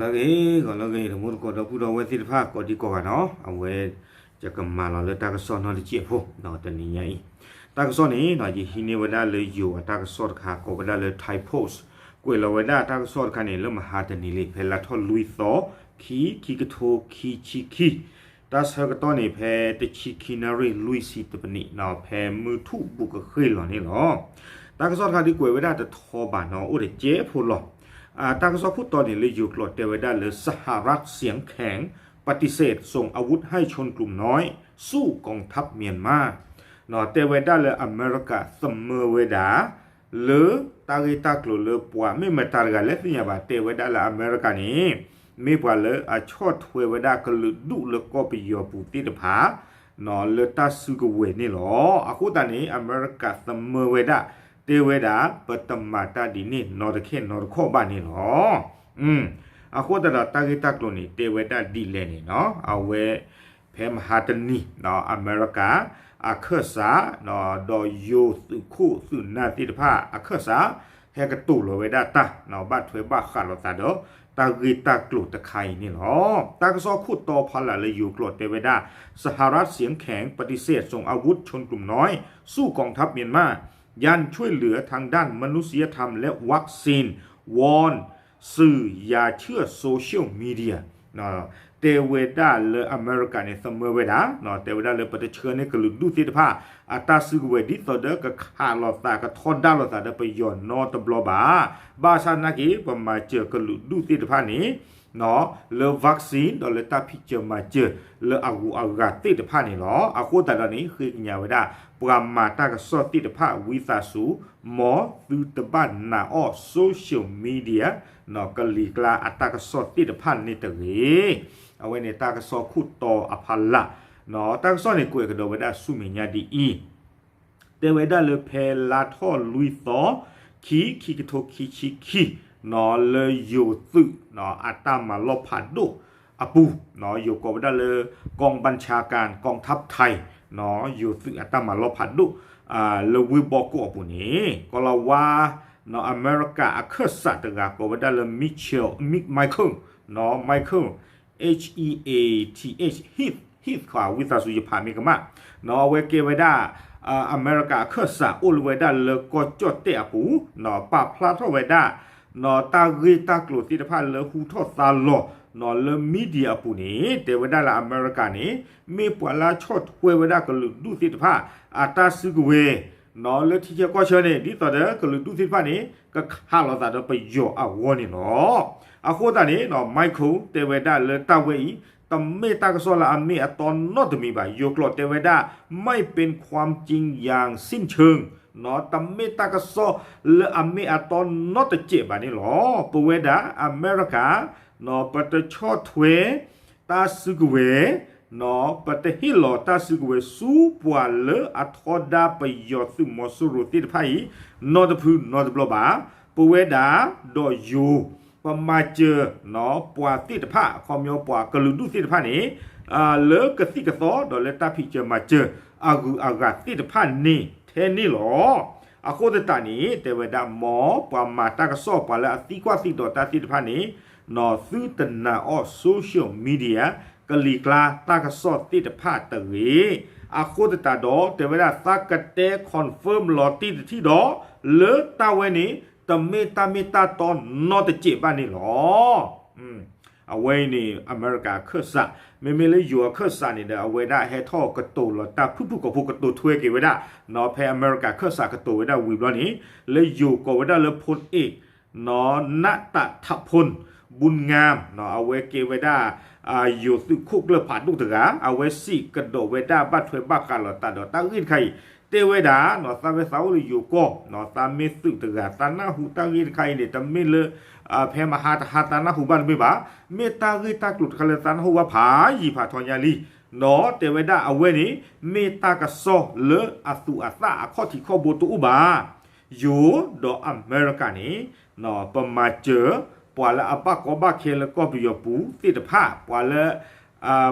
လၢဂ့ၤ ဂီၤလၢဂ့ၤ တမူတကိးဒီပုၢ်ဒီဝဲၢ်သ့ၣ်တဖၣ် ကိးဒံကိးဂၤနီၤ, အဝဲ ယကမၤလီၤလၢတၢ်ကစီၣ်နီတစဲးဖိ တနံၤညါအံၤ, တၢ်ကစီၣ်န့ၣ် ယဟံးန့ၢ်ဝဲဒၣ်လၢယိၤအတၢ်ကစီၣ်တခါ ကိးဝဲဒၣ်လၢ Thai Post, ကွဲးလီၤဝဲဒၣ်တၢ်ကစီၣ်တခါန့ၣ် လၢမဟါတနံၤလံ ဖဲလါထီၣ်လွံၢ်သီ ခံ ခံကထိခံဆံခံ, တၢ်ဆၢကတီၢ်န့ၣ် ဖဲတဆံခံနၣ်ရံၣ်လွံၢ်ဆံတပနံးနီၤ, ဖဲမုၢ်ထူၣ်ဘူးကဃ့ၢ်လီၤန့ၣ်လီၤ. တၢ်ကစီၣ်တခါဒ်ကွဲးဝဲဒၣ်တထီဘၣ်နီၤ, အိၣ်တစဲးဖိလီၤ. တၢ်ကစီၣ်ခိၣ်တီန့ၣ် လၢယိၤကျိာ်တဲဝဲဒၣ်လၢ สหรัฐเสียงแข็ง ปฏิเสธส่งอาวุธให้ชนกลุ่มน้อยสู้กองทัพเมียนมา တဲဝဲဒၣ်လၢအမဲရကၤသမၢဝဲဒၣ် လၢတၢ်ဂ့ၢ်တၢ်ကျိၤလၢပှၤမ့ၢ်မတၤတဂၤလဲၣ်သ့ၣ်ညါဘၣ် တဲဝဲဒၣ်လၢအမဲရကၤန့ၣ် မ့ၢ်ပှၤလၢအဆီၣ်ထွဲဝဲဒၣ်ကလုာ်ဒူၣ်လၢကီၢ်ပယီၤပူၤသ့ၣ်တဖၣ် လၢတၢ်စုကဝဲၤန့ၣ်လီၤ. အဃိသတးန့ၣ် အမဲရကၤသမၢဝဲဒၣ် တဲဝဲဒၣ် ပတမၤတၢ်ဒ်န့ၣ်နီတခဲနီတခီၣ်ဘၣ်န့ၣ်လီၤ. အဃိသတးဒီးတၢ်ဂ့ၢ်တၢ်ကျိၤန့ၣ် တဲဝဲဒၣ်ဒ်လဲၣ်န့ၣ်နီၤ, အဝဲ ဖဲမဟါတနံၤ အမဲရကၤ အခၢၣ်စး ဒီးယိၤသုးခိၣ်သုးနၢ်သ့ၣ်တဖၣ် အခၢၣ်စး ဟဲကတိၤလီၤဝဲဒၣ်တၢ် ဘၣ်ထွဲဘၣ်ဃးလိာ်သးဒီး တၢ်ဂ့ၢ်တၢ်ကျိၤတခါအံၤန့ၣ်လီၤ. တၢ်ကစီၣ်ခိၣ်တီဖီလာ်လၢယိၤကျိာ်တဲဝဲဒၣ် สหรัฐเสียงแข็งปฏิเสธส่งอาวุธชนกลุ่มน้อยสู้กองทัพเมียนมา ยันช่วยเหลือทางด้านมนุษยธรรมและวัคซีน วอน สื่ออย่าเชื่อโซเชียลมีเดีย တဲဝဲဒၣ်လၢအမဲရကၤန့ၣ် သမၢဝဲဒၣ် တဲဝဲဒၣ်လၢပတဆှၢန့ၢ်ကလုာ်ဒူၣ်သ့ၣ်တဖၣ် အတၢ်စုကဝဲၤဒ်သိးဒီး ကခးလိာ်သးကထီဒါလိာ်သးဒီးပယီၤနီတဘျီဘၣ်. ဘၣ်ဆၣ်နာ်က့ ပမၤစၢၤကလုာ်ဒူၣ်သ့ၣ်တဖၣ်န့ၣ် လၢ vaccine ဒီးလၢတၢ်ဖံးစၢၤမၤစၢၤ လၢအဂုၤအဂၤသ့ၣ်တဖၣ်န့ၣ်လီၤ. အဃိသတးဒီးန့ၣ် ဃ့ကညးဝဲဒၣ် ပှၤမၤတၢ်ကစီၣ်သ့ၣ်တဖၣ် ဝံသးစူၤ မ်သုတဘၣ်နာ်အီၣ် social media ကလံၤကျါအတၢ်ကစီၣ်သ့ၣ်တဖၣ်န့ၣ်တဂ့ၤ. အဝဲန့ၣ်တၢ်ကစီၣ်ခိၣ်တီအဖီလာ်, တၢ်ကစီၣ်န့ၣ်ကွဲးကဒီးဝဲဒၣ်ဆူမဲာ်ညါဒ်အံၤ, တဲဝဲဒၣ်လၢဖဲလါထီၣ်လွံၢ်သီ ခံ ခံကထိခံဆံခံ လၢယိၤသုး အတၢ်မၤလီၢ်ဖးဒိၣ်အပူၤ, ယိၤကိးဝဲဒၣ်လၢ กองบัญชาการกองทัพไทย ယိၤသုးအတၢ်မၤလီၢ်ဖးဒိၣ် လၢဝ့ၢ်ဘီကိၣ်အပူၤန့ၣ် ကီၤလၤဝါ အမဲရကၤအခၢၣ်စးတဂၤ ကိးဝဲဒၣ်လၢ Mitchell Michael, Michael, H E A T H, Heath, Heath ဝံသးစူၤယဖးမ့ၢ်ကမၣ်, အဝဲကဲဝဲဒၣ် အမဲရကၤအခၢၣ်စး အိၣ်လၢဝဲဒၣ်လၢကီၢ်ကၠီၣ်တဲၣ်အပူၤ ပာ်ဖျါထီၣ်ဝဲဒၣ် တၢ်ဂ့ၢ်တၢ်ကျိၤသ့ၣ်တဖၣ်လၢဟူထီၣ်သါလီၤ လၢ media အပူၤန့ၣ် တဲဝဲဒၣ်လၢအမဲရကၤန့ၣ် မ့ၢ်ပှၤလၢအဆီၣ်ထွဲဝဲဒၣ်ကလုာ်ဒူၣ်သ့ၣ်တဖၣ် အတၢ်စုကဝဲၤ လၢထံဆၢကီၢ်ဆၢန့ၣ် ဒ်သိးဒီးကလုာ်ဒူၣ်သ့ၣ်တဖၣ်န့ၣ် ကခးလိာ်သးဒီးပယီၤအဂီၢ်န့ၣ်လီၤ. အဃိသတးန့ၣ် Michael တဲဝဲဒၣ်လၢတၢ်ဝဲအံၤ တမ့ၢ်တၢ်ကစီၣ်လၢအမ့ၢ်အတီနီတမံၤဘၣ်. ယိၤကျိာ်တဲဝဲဒၣ် ไม่เป็นความจริงอย่างสิ้นเชิง တမ့ၢ်တၢ်ကစီၣ်လၢအမ့ၢ်အတီနီတစဲးဘၣ်န့ၣ်လီၤ. ပဝဲဒၣ်အမဲရကၤ ပတဆီၣ်ထွဲ တၢ်စုကဝဲၤ ပတဟ့ၣ်လီၤတၢ်စုကဝဲၤဆူပှၤလၢအထီဒါပယီၤသုးမီၤစိရိၤသ့ၣ်တဖၣ်အံၤ နီတဖုနီတဘျီဘၣ်. ပဝဲဒၣ်ဒီးယိၤ ပမၤစၢၤ ပှၤသ့ၣ်တဖၣ် အခီပညီပှၤကလုာ်ဒူၣ်သ့ၣ်တဖၣ်န့ၣ် လၢကသံၣ်ကသီဒီးလၢတၢ်ဖံးစၢၤမၤစၢၤ အဂုၤအဂၤသ့ၣ်တဖၣ်န့ၣ်ထဲန့ၣ်လီၤ. အဃိသတးန့ၣ် တဲဝဲဒၣ် မ်ပှၤမၤတၢ်ကစီၣ် ပှၤလၢအသံကွၢ်သံဒိးတၢ်သ့ၣ်တဖၣ်န့ၣ် သုတနာ်အီၤ social media ကလံၤကျါတၢ်ကစီၣ်သ့ၣ်တဖၣ်တဂ့ၤ. အဃိသတးဒီး တဲဝဲဒၣ် သးကတဲ confirm လီၤတံၢ်တထံၣ်ဒီး လၢတၢ်ဝဲန့ၣ် တမ့ၢ်တၢ်မ့ၢ်တၢ်တီနီတစဲးဘၣ်န့ၣ်လီၤ. အဝဲအံၤန့ၣ် အမဲရကၤအခၢၣ်စး, မ့မ့ၢ်လၢယိၤအခၢၣ်စးန့ၣ်ဒီး အဝဲဒၣ်ဟဲထီၣ်ကတိၤလီၤတၢ်ဖုၣ်ဖုၣ်ကိာ်ဖိ ကတိၤထွဲက့ၤဝဲဒၣ်, ဖဲအမဲရကၤအခၢၣ်စးကတိၤဝဲဒၣ်ဝံၤဘျီန့ၣ် လၢယိၤကိးဝဲဒၣ်လၢ พลเอก နးတးထးဖိၣ် บุญงาม အဝဲကဲဝဲဒၣ် ယိၤသုးခိၣ်ကျၢၢ်ဖးဒိၣ်တဂၤ အဝဲစံးကဒီးဝဲဒၣ်ဘၣ်ထွဲဘၣ်ဃးလိာ်သးဒီးတၢ်ဂ့ၢ်တခါအံၤ, တဲဝဲဒၣ် သးဝဲသးအိၣ်လၢယိၤကီၢ်, သးမ့ၢ်သုးတဂၤ သးနၢ်ဟူတၢ်ဂ့ၢ်တခါအံၤန့ၣ် တမ့ၢ်လၢ ဖဲမဟါတဟါသးနၢ်ဟူဘၣ်တမ့ၢ်ဘၣ်, မ့ၢ်တၢ်ဂ့ၢ်တၢ်ကျိၤတခါလၢသးနၢ်ဟူဘၣ်ဖးယံာ်ဖးထီညါလံ, ဒီးတဲဝဲဒၣ်အဝဲန့ၣ် မ့ၢ်တၢ်ကစီၣ်လၢအသူးအသ့ၣ်အခီၣ်ထံးခီၣ်ဘိတအိၣ်ဘၣ်. ယိၤဒီးအမဲရကၤန့ၣ် ပမၤစၢၤ ပှၤလၢအဘၣ်ကီဘၣ်ခဲလၢကီၢ်ပယီၤပူၤသ့ၣ်တဖၣ်, ပှၤလၢ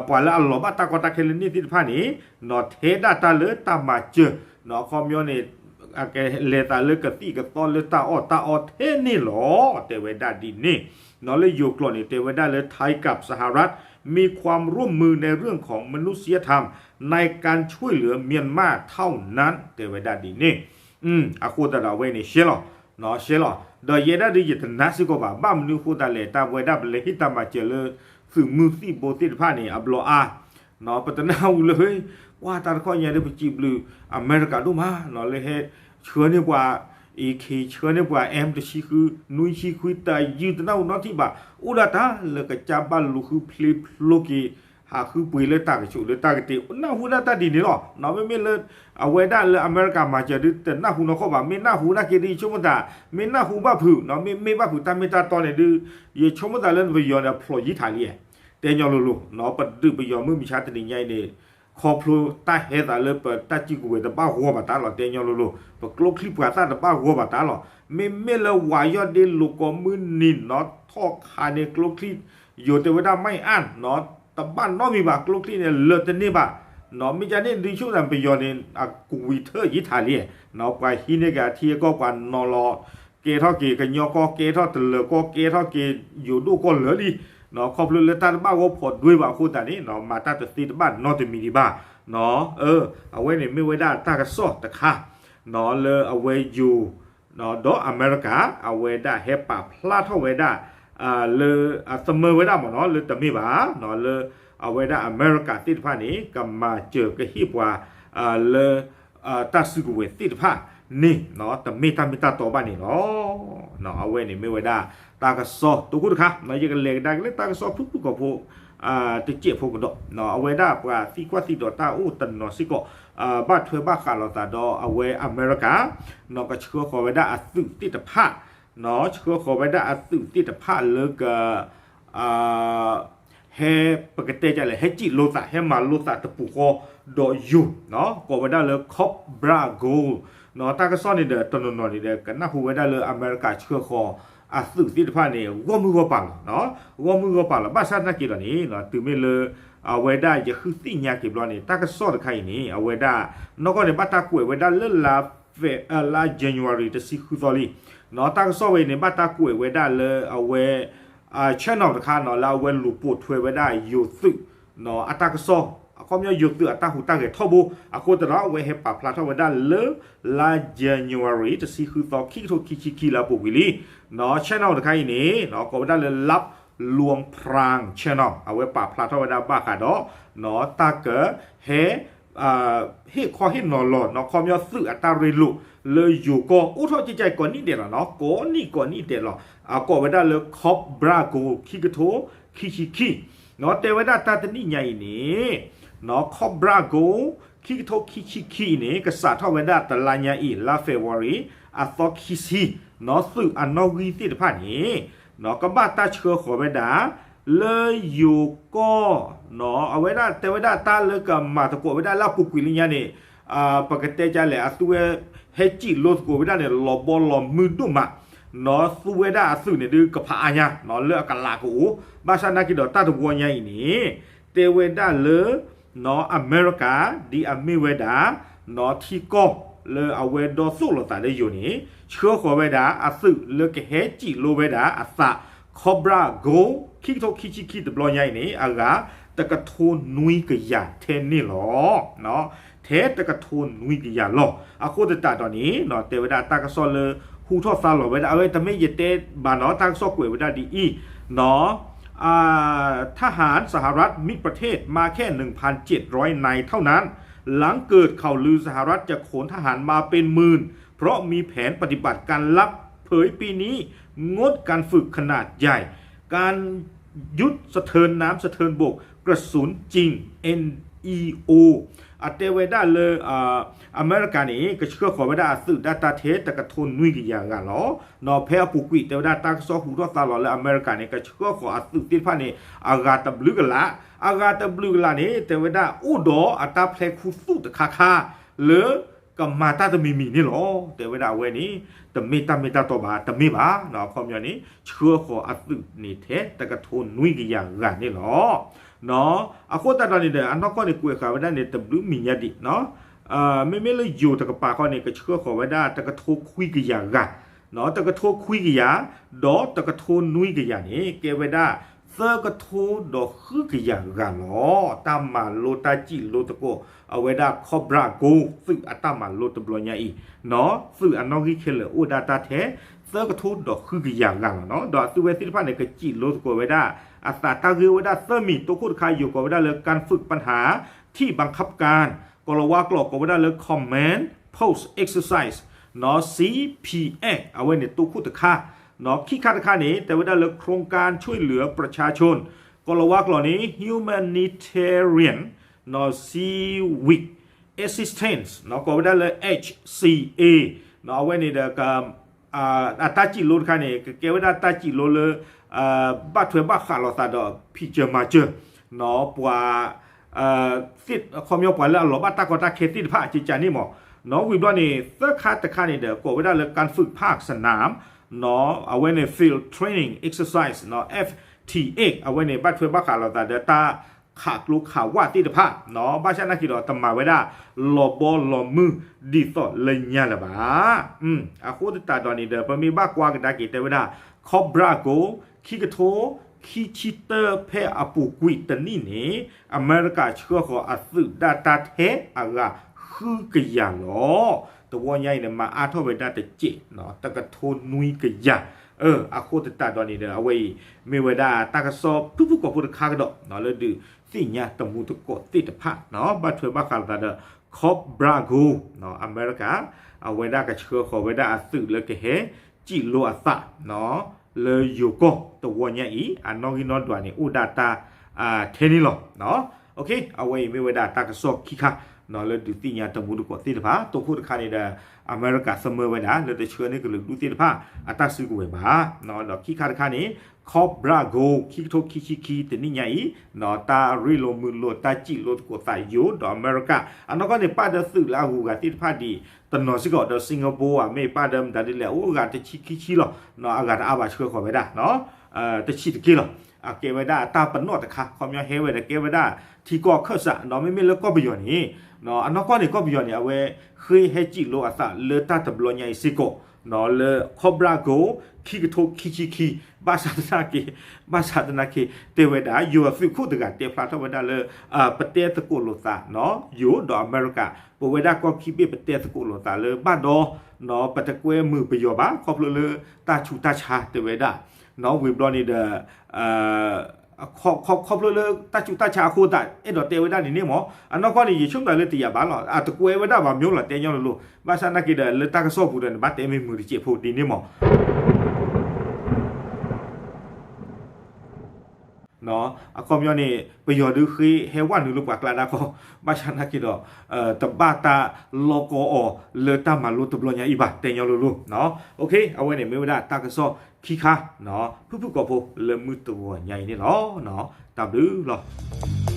ပှၤလၢအလီၤဘၣ်တၢ်ကီတၢ်ခဲလၢန့ၣ်သ့ၣ်တဖၣ်န့ၣ် ထဲဒၣ်တၢ်လၢတၢ်မၤစၢၤ အခီပညီန့ၣ် အကလဲၤသးလၢကသံၣ်ကသီလၢတၢ်အီၣ်တၢ်အီထဲန့ၣ်လီၤ တဲဝဲဒၣ်ဒ်န့ၣ်. နီၢ်လၢယိၤကျိာ်န့ၣ် တဲဝဲဒၣ်လၢ ไทยกับสหรัฐ มีความร่วมมือในเรื่องของมนุษยธรรมในการช่วยเหลือเมียนมาเท่านั้น တဲဝဲဒၣ်ဒ်န့ၣ်. အဃိသတးဒီးအဝဲန့ၣ်ရှဲလီၤ, ရှဲလီၤ. ဒီးယဲဒၣ်ဒုးယတနာ်စ့ၢ်ကီးဘၣ်, ဘၣ်မနုၤအဃိသတးလဲၣ်, တၢ်ဝဲဒၣ်ပလဲၤဟ့ၣ်တၢ်မၤစၢၤလၢ သုးမုၢ်သံၣ်ဘိသ့ၣ်တဖၣ်န့ၣ် အဘျီအါ ပတနၢ်ဟူလၢ ပှၤတၢ်တခီညါဒီး ပစံးဘျုးအမဲရကၤဒိၣ်မးနီၤ လၢဟဲဆှၢန့ၢ်ပှၤ AK ဆှၢန့ၢ်ပှၤ M တဆံဃု နွံဆံခွံ တၢ်ယုၢ်တနၢ်ဟူနီတထံၣ်ဘၣ်, အိၣ်ဒၣ်တၢ်လၢကစၢ်ဘၣ်လူၤဃုဖျ့ဖျိက့ၤ ဟးဃုပှ့ၤလၢတၢ်ကဆူးလၢတၢ်ကတ့ၢ် နၢ်ဟူဒၣ်တၢ်ဒ်န့ၣ်လီၤ. မ့မ့ၢ်လၢ အဝဲဒၣ်လၢအမဲရကၤမၤစၢၤဒုး တနၢ်ဟူနီၢ်ကီၢ်ဘၣ်, မ့ၢ်နၢ်ဟူနာ်က့ဒုး ဆိကမိၣ်သး မ့ၢ်နၢ်ဟူဘၣ်ဖုးနီၤ မ့မ့ၢ်ဘၣ်ဖုးတၢ်မ့ၢ်တၢ်တီန့ၣ်ဒုး ယဆိကမိၣ်သးလၢပယီၤန့ၣ် အဖျိးယံာ်ထးလံ, တဲညီလိၤလိၤ, ပဒုးပယီၤမုၢ်မဆါတနံၤညါအံၤန့ၣ် ခီဖျိတၢ်ဟဲသးလၢပတၢ်စုကဝဲၤတဘၣ်ဂီၢ်ဘၣ်တၢ်လီၤ တဲညီလိၤလိၤ, ပကျိချံပှၤသၣ်တဘၣ်ဂီၢ်ဘၣ်တၢ်လီၤ. မ့မ့ၢ်လၢဝးယီၢ်ဒ့လိာ်ကိးမုၢ်နံၤနီၤ ထီၣ်ခးန့ၣ်ကျိချံ ယိၤတဲဝဲဒၣ်မ့ၢ်အါနီၤ တဘၣ်နီတမံၤဘၣ် ကျိချံန့ၣ် လၢာ်တန့ၢ်ဘၣ်နီၤ. မ့ၢ်ကန့ၣ်ဒုး ဆိကမိၣ်သးပယီၤန့ၣ် အကဝံၤထၢၣ်ယံာ်ထးလံ, ပှၤဟံးန့ၢ်က့ၤအထံအကီၢ် ပှၤနီၤလီၤ ကဲထီၣ်က့ၤကညီကီၢ် ကဲထီၣ်တလၢၤကီၢ် ကဲထီၣ်က့ၤယိၤဒိၣ်ကီၢ်လၢာ်လံ, ခီဖျိလၢတၢ်တဘၣ်ဂီၢ်ဖီဒွဲဘၣ်အဃိသတးန့ၣ် မၤတၢ်တသ့တဘၣ်နီတမံၤဒံးဘၣ်. အဝဲန့ၣ်မ့ၢ်ဝဲဒၣ်တၢ်ကစီၣ်တခါ လၢအဝဲယိၤ ဒီးအမဲရကၤ အဝဲဒၣ်ဟဲပာ်ဖျါထီၣ်ဝဲဒၣ် လၢအသမၢဝဲဒၣ်မ့ၢ်နီၤ လၢတမ့ၢ်ဘၣ် လၢအဝဲဒၣ်အမဲရကၤသ့ၣ်တဖၣ်န့ၣ် ကမၤစၢၤကဟ့ၣ်ပှၤ လၢ တၢ်စုကဝဲၤသ့ၣ်တဖၣ်န့ၣ် တမ့ၢ်တၢ်မ့ၢ်တၢ်တီဘၣ်န့ၣ်လီၤ. အဝဲန့ၣ်မ့ၢ်ဝဲဒၣ်တၢ်ကစီၣ်တခါတခါ ယကလဲၤကဒါက့ၤလၢတၢ်ကစီၣ်ဖုၣ်ဖုၣ်ကိာ်ဖိ တစဲးဖိကဒီး အဝဲဒၣ်ပှၤသံကွၢ်သံဒိးတၢ်အိၣ်တနီၤစ့ၢ်ကီး ဘၣ်ထွဲဘၣ်ဃးလိာ်သးဒီးအဝဲအမဲရကၤ ကဆှၢဃီၤဝဲဒၣ်အသုးသ့ၣ်တဖၣ် ဆှၢဃီၤဝဲဒၣ်အသုးသ့ၣ်တဖၣ်လၢက ဟဲ ပကတဲဒ်လဲၣ် ဟဲစံၣ်လိာ်သး ဟဲမၤလိာ်သးတပူၤဃီဒီးယိၤ ကိးဝဲဒၣ်လၢ Cobra Gold တၢ်ကစီၣ်န့ၣ်ဒီး တနီၤနီၤန့ၣ်ဒီး ကနၢ်ဟူဝဲဒၣ်လၢအမဲရကၤဆှၢဃီၤအသုးသ့ၣ်တဖၣ်န့ၣ် ဂီၢ်မုၢ်ဂီၢ်ပၤလီၤ. ဂီၢ်မုၢ်ဂီၢ်ပၤလီၤ ဘၣ်ဆၣ်သနာ်က့ဒီးန့ၣ် တုၤမ့ၢ်လၢ အဝဲဒၣ်ယဃုသ့ၣ်ညါက့ၤဘျီန့ၣ် တၢ်ကစီၣ်တခါအံၤန့ၣ် အဝဲဒၣ် နီၢ်ကီၢ်န့ၣ် ဘၣ်တၢ်ကွဲးဝဲဒၣ်လၢ လါ January တဆံဃုသီလံ တၢ်ကစီၣ်ဝဲအံၤန့ၣ် ဘၣ်တၢ်ကွဲးဝဲဒၣ်လၢအဝဲ channel တခါနီၤ လၢအဝဲလူၤပိာ်ထွဲဝဲဒၣ်ယိၤသုး အတၢ်ကစီၣ် အခီပညီယိၤသုးအတၢ်ဟူးတၢ်ဂဲၤထီဘိ အဃိသတးဒီး အဝဲဟဲပာ်ဖျါထီၣ်ဝဲဒၣ်လၢ လါ January တဆံဃုသီ ခံကထိခံဆံခံလၢအပူၤကွံာ်လံ channel တခါအံၤန့ၣ် ကိးဝဲဒၣ်လၢ Lap Luang Prang Channel အဝဲပာ်ဖျါထီၣ်ဝဲဒၣ်ဘၣ်ဃးဒီး တၢ်ကဟဲ ဟ့ၣ်ခီဟ့ၣ်နီၤလီၤ ခီပညီသုးအတၢ်ရ့လိာ် လၢယိၤကီၢ် အိၣ်ထီၣ်ကဲကဲကိးနံၣ်ဒဲးလီၤနီၤ ကိးနံၣ်ကိးနံၣ်ဒဲးလီၤ အကိးဝဲဒၣ်လၢ Cobra Gold ခံကထိခံဆံခံ တဲဝဲဒၣ်တၢ်တနံၣ်ညါအံၤန့ၣ် Cobra Gold ခံကထိခံဆံခံအံၤန့ၣ် ကစးထီၣ်ဝဲဒၣ်တလါညါအံၤ လါ February အသီခံဆံ သုးအနီၣ်ဂံၢ်သ့ၣ်တဖၣ်န့ၣ် ကဘၣ်တၢ်ဆှၢဃီၤဝဲဒၣ် လၢယိၤကီၢ် အဝဲဒၣ်တဲဝဲဒၣ်တၢ်လၢကမၤသကိးဝဲဒၣ်လၢအပူၤကွံာ်လၢညါန့ၣ် ပကတဲဒ်လဲၣ် အသုဝဲ ဟဲစံၣ်လိသကိးဝဲဒၣ်န့ၣ် လီၤဘီလီၤမုၢ်ဒိၣ်မး သူဝဲဒၣ်အသုးန့ၣ်ဒုးကဖးအါညါ လၢအကလးကအိၣ် ဘၣ်ဆၣ်သနာ်က့ဒီးတၢ်တဝီညါအံၤန့ၣ် တဲဝဲဒၣ်လၢ အမဲရကၤ ဒ်အမ့ၢ်ဝဲဒၣ် ထံကီၢ်လၢအဝဲဒီသိၣ်လိာ်သးလၢယိၤန့ၣ် ဆှၢဃီၤဝဲဒၣ်အသုးလၢကဟဲစံၣ်လိဝဲဒၣ်အသး Cobra Gold ခံကထိခံဆံခံတဘျီညါအံၤန့ၣ် အဂၤတကထိနွံကယၤထဲန့ၣ်လီၤ. ထဲတကထိနွံကယၤလီၤ. အဃိသတးဒီးန့ၣ် တဲဝဲဒၣ်တၢ်ကစီၣ်လၢဟူထီၣ်သါလီၤဝဲဒၣ် အဝဲတမ့ၢ်ယတဲဘၣ်နီၤ တၢ်ကစီၣ်ကွဲးဝဲဒၣ်ဒ်အံၤ ทหารสหรัฐมิตรประเทศมาแค่ หนึ่งพันเจ็ดร้อย นายเท่านั้น หลังเกิดข่าวลือสหรัฐจะขนทหารมาเป็นหมื่น เพราะมีแผนปฏิบัติการลับ เผยปีนี้งดการฝึกขนาดใหญ่ การยุทธสะเทินน้ำสะเทินบก กระสุนจริง เอ็นอีโอ အတဲဝဲဒၣ်လၢ အမဲရကၤန့ၣ် ကဆှၢဃီၤဝဲဒၣ်အသုးဒၣ်တၢ်ထဲတကထိနွံကယၤဂၤလီၤ. ဖဲအပူၤကွံာ် တဲဝဲဒၣ်တၢ်ကစီၣ်ဟူထီၣ်သါလီၤလၢအမဲရကၤန့ၣ် ကဆှၢဃီၤအသုးသ့ၣ်တဖၣ်န့ၣ် အဂၤတဘျုးကလး, အဂၤတဘျုးကလးန့ၣ် တဲဝဲဒၣ်အိၣ်ဒီးအတၢ်ဖျဲးခူသူၣ်တခါခါ လၢ ကမၤတၢ်တမံၤမံၤန့ၣ်လီၤ. တဲဝဲဒၣ်အဝဲန့ၣ် တမ့ၢ်တၢ်မ့ၢ်တၢ်တီဘၣ် တမ့ၢ်ဘၣ်. အခီပညီန့ၣ် ဆှၢဃီၤအသုးန့ၣ်ထဲတကထိနွံကယၤဂၤန့ၣ်လီၤ. အဃိသတးဒီးန့ၣ်ဒီး အနီၢ်ကီၢ်န့ၣ် ကွဲးဃာ်ဝဲဒၣ်န့ၣ် တဘျုးမံၤညါဒံး မ့မ့ၢ်လၢယိၤတကပၤဃီန့ၣ် ကဆှၢဃီၤဝဲဒၣ်တကထိခွံကယၤဂၤ, တကထိခွံကယၤ, ဒီးတကထိနွံကယၤန့ၣ် ကဲဝဲဒၣ် သၢကထိဒီးဃုကယၤဂၤလီၤ. တၢ်မၤလိတၢ်စံၣ်လိသကိး အဝဲဒၣ် Cobra Gold သုးအတၢ်မၤလိတဘျီညါအံၤ, သုးအနီၣ်ဂံၢ်ခဲလၢာ်အိၣ်ဒၣ်တၢ်ထဲ သၢကထိဒီးဃုကယၤဂၤလီၤနီၤ. ဒီးအသုဝဲသ့ၣ်တဖၣ်န့ၣ် ကစံၣ်လိသကိးဝဲဒၣ် အသးတၢ်ဂ့ၢ်ဝဲဒၣ်သၢမံၤ, တိခိၣ်တခါ ယိၤကိးဝဲဒၣ်လၢ การฝึกปัญหาที่บังคับการ, ကီၤလၤဝါကျိာ်ကိးဝဲဒၣ်လၢ Command Post Exercise နီၤ ซีพีเอ็กซ์ အဝဲန့ၣ်တိခိၣ်တခါ, နီၤ ခံခါတခါန့ၣ် တဲဝဲဒၣ်လၢ โครงการช่วยเหลือประชาชน ကီၤလၤဝါကျိာ်န့ၣ် Humanitarian နီၤ Civil Assistance နီၤ ကိးဝဲဒၣ်လၢ เอชซีเอ နီၤ အဝဲန့ၣ်ဒီး အတၢ်စံၣ်လိတခါန့ၣ် ကကဲဝဲဒၣ်တၢ်စံၣ်လိလၢ ဘၣ်ထွဲဘၣ်ဃးလိာ်သးဒီး ဖံးစၢၤမၤစၢၤ နီၤ ပှၤ သ့ၣ်ခီပညီပှၤလၢအလီၤဘၣ်တၢ်ကီတၢ်ခဲသ့ၣ်တဖၣ် ကကန့ၣ်မး, နီၤ ဝံၤဘျီန့ၣ် သၢခါတခါန့ၣ်ဒီး ကိးဝဲဒၣ်လၢ การฝึกภาคสนาม နီၤ အဝဲန့ၣ် Field Training Exercise နီၤ เอฟทีเอ็กซ์ အဝဲန့ၣ် ဘၣ်ထွဲဘၣ်ဃးလိာ်သးဒီးတၢ်ခးကျိခးဝးသ့ၣ်တဖၣ် နီၤ ဘၣ်ဆၣ်နာ်က့ဒီး တမၤဝဲဒၣ်လီၤဘီလီၤမုၢ်ဒ်သိးလၢညါလၢၤဘၣ်. အဃိသတးဒီးန့ၣ်ဒီး ပမ့ၢ်ဘၣ်ကွၢ်ကဒါက့ၤတဲဝဲဒၣ် Cobra Gold ခံကထိခံဆံတၢ ဖဲအပူၤကွံာ်တနံၣ်န့ၣ် အမဲရကၤဆှၢဃီၤအသုးဒၣ်တၢ်ထဲအဂၤဃုကယၤလီၤ. တဝီညါအံၤန့ၣ် မၤအါထီၣ်ဝဲဒၣ်တစဲး တကထိနွံကယၤ. အဃိသတးဒီးန့ၣ်ဒီး အဝဲအံၤမ့ၢ်ဝဲဒၣ်တၢ်ကစီၣ်ဖုၣ်ဖုၣ်ကိာ်ဖိတခါကဒီး လၢဒုးသ့ၣ်ညါတမူသကိးသ့ၣ်တဖၣ် ဘၣ်ထွဲဘၣ်ဃးလိာ်သးဒီး Cobra Gold အမဲရကၤ အဝဲဒၣ်ကဆှၢဃီၤဝဲဒၣ်အသုးလၢကဟဲစံၣ်လိအသး လၢယိၤကီၢ်တဝီညါအံၤ အနီၣ်ဂံၢ်နီၣ်ဒွးန့ၣ် အိၣ်ဒၣ်တၢ်ထဲန့ၣ်လီၤ. အဝဲအံၤမ့ၢ်ဝဲဒၣ်တၢ်ကစီၣ်ခံခါ လၢဒုးသ့ၣ်ညါတမူသကိးသ့ၣ်တဖၣ် တိခိၣ်တခါန့ၣ်ဒီး အမဲရကၤသမၢဝဲဒၣ် လၢတဆှၢန့ၢ်ကလုာ်ဒူၣ်သ့ၣ်တဖၣ် အတၢ်စုကဝဲၤဘၣ်. ဒီးခံခါတခါန့ၣ် Cobra Gold ခံကထိခံဆံခံတနံၣ်ညါအံၤ တၢ်ရ့လိာ်မုာ်လိာ် တၢ်စံၣ်လိာ်သကိးသးယိၤ ဒီးအမဲရကၤ အနီၢ်ကီၢ်န့ၣ် ပၣ်ဒီးသုးလၢအဂုၤအဂၤသ့ၣ်တဖၣ်ဒ်အံၤ တနီၤစ့ၢ်ကီး ဒီး Singapore မ့ၢ်ပၣ်ဒီးမတၤဒ်လဲၣ် အိၣ်အဂၤတဆံခံဆံလီၤ. အဂၤတအါဘၣ်ဆှၢဃီၤဝဲဒၣ် တဆံးတက့ၢ်လီၤ. အကဲဝဲဒၣ်တၢ်ပနီၣ်တခါ ခီပညီဟဲဝဲဒီးကဲဝဲဒၣ်ထံကီၢ်အခၢၣ်စး ဒီးမ့မ့ၢ်လၢကီၢ်ပယီၤန့ၣ် အနီၢ်ကီၢ်န့ၣ် ကီၢ်ပယီၤန့ၣ် အဝဲဃ့ဟဲစံၣ်လိအသးလၢတၢ်တဘျီညါအံၤစ့ၢ်ကီး လၢ Cobra Gold ခံကထိခံဆံခံ ဘၣ်ဆၣ်သနာ်က့ ဘၣ်ဆၣ်သနာ်က့ တဲဝဲဒၣ် ယိၤအသုးခိၣ်တဂၤတဲဖျါထီၣ်ဝဲဒၣ်လၢ ပတဲသကိးလိာ်သး ယိၤဒီးအမဲရကၤ ပဝဲဒၣ်ကီၢ်ခံဘ့ၣ်ပတဲသကိးလိာ်သးလၢဘၣ်ဒီး ပတကွဲမုာ်ပယီၤဘၣ် ခီဖျိလၢတၢ်ဆူးတၢ်ဆါတဲဝဲဒၣ် ဝံၤဘျီန့ၣ်ဒီး ခီဖျိလၢတၢ်ဆူးတၢ်ဆါအဃိသတး အဲၣ်ဒိးတဲဝဲဒၣ်န့ၣ်န့ၣ်မး အနီၢ်ကီၢ်န့ၣ် ယဆိကမိၣ်လၢတယာ်ဘၣ်လီၤ အတကွဲဝဲဒၣ်ဘၣ်မ့ၢ်လီၤ တဲညီလိၤလိၤ ဘၣ်ဆၣ်သနာ်က့ဒီး လၢတၢ်ကစီၣ်ပူၤဒီးန့ၣ် ဘၣ်တဲမ့ၢ်မုာ်တစဲးဖိဒ်န့ၣ်မး အခီပညီန့ၣ် ပယီၤဒုးဃ့ဟဲဝဲနုာ်လၢပှၤကျါဒၣ်ခီ ဘၣ်ဆၣ်သနာ်က့ဒီး တဘၣ်တၢ်လီကီအီၤလၢတၢ်မၤလိတဘျီညါအံၤဘၣ် တဲညီလိၤလိၤ အဝဲန့ၣ်မ့ၢ်ဝဲဒၣ်တၢ်ကစီၣ်ခံခါ ဖုၣ်ဖုၣ်ကိာ်ဖိလၢမုၢ်တဂီၤညါအံၤန့ၣ်လီၤ. တၢ်ဘျုးလီၤ.